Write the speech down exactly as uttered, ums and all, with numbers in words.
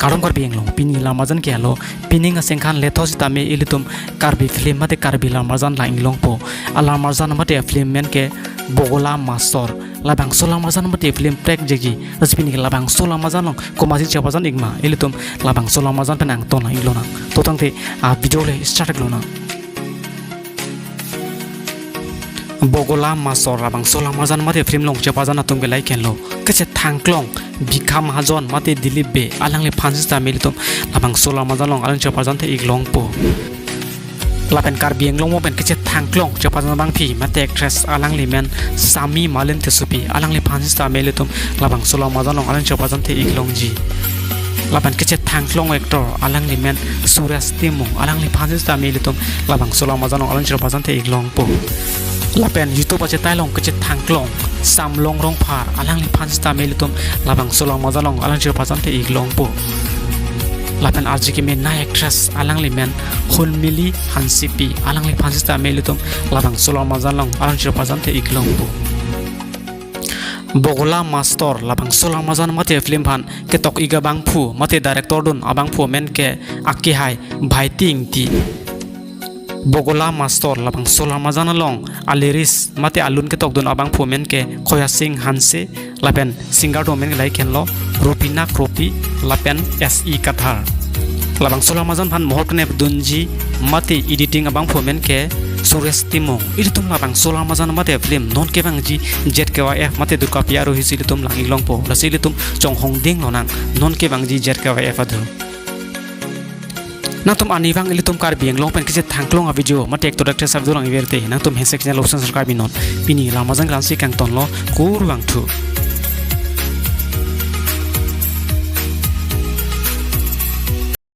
Kardom Karbi Anglong, pini lamarjan ke helo, pining asengkhan letho sitame ilitum Karbi film mate Karbi lamarjan lang inglongpo. Alamarjan mate film men ke Bogola Mastor. Labangso lamarjan mate film prekjekji. Lasi pini ke labangso lamarjan along komatsi chepajan ikma, ilitum labangso lamarjan pen angton lang inglonang. To tangte a video le start lonang. Bogola Mastor labangso lamarjan mate film along chepajan atum ke lahei henlo. Kechethangklong Bikha Mahajon mate Dilip Bey alangliphan sitame ilitum labangso lamarjan along alang chepajanthe iklongpo. Lapen Karbi Anglong mo pen kechethangklong chepajan abangpi mate actress alangli men Sami Malin Tissopi, alangliphan sitame ilitum labangso lamarjan along alang chepajanthe iklongji. Lapen kechethangklong actor alangli men Suresh Timung, alangliphan sitame ilitum labangso lamarjan along alang chepajanthe iklongpo. Lapen YouTube achetai along kechethangklong Samlong Rongphar, alangliphan sitame ilitum labangso lamarjan along alang chepajanthe iklongpo. Lapen arje keme nai actress alangli men Hunmili Hansepi, alangliphan sitame ilitum labangso lamarjan along alang chepajanthe iklongpo. Bogola Mastor labangso lamarjan mate film aphan ketok ik abangphu mate director dun abangphu men ke akehai Bhaiti Ingti. Bogola Mastor labangso lamarjan along a-lyrics mate alun ketok dun abangphu men ke Khoya Singh Hanse, lapen singer dun men ke lahei henlo Rupina Kropi lapen S E Kathar. Labangso lamarjan aphan mohor kenep dunji mate editing abangphu men ke Suresh Timung. Ilitum labangso lamarjan mate film non kevangji Z K Y F mate Durga Puja aruhi si ilitum lang inglongpo. Lasi ilitum chonghong ding lonang non kevangji Z K Y F adu. Nangtum arnivang ilitum Karbi Anglong pen kechethangklong a-video mate actor actress a-video lang iver te, nangtum hashtag channel option subscribe non. Pini lamarjan ke la-ansi kangtonlo, kurvangthu.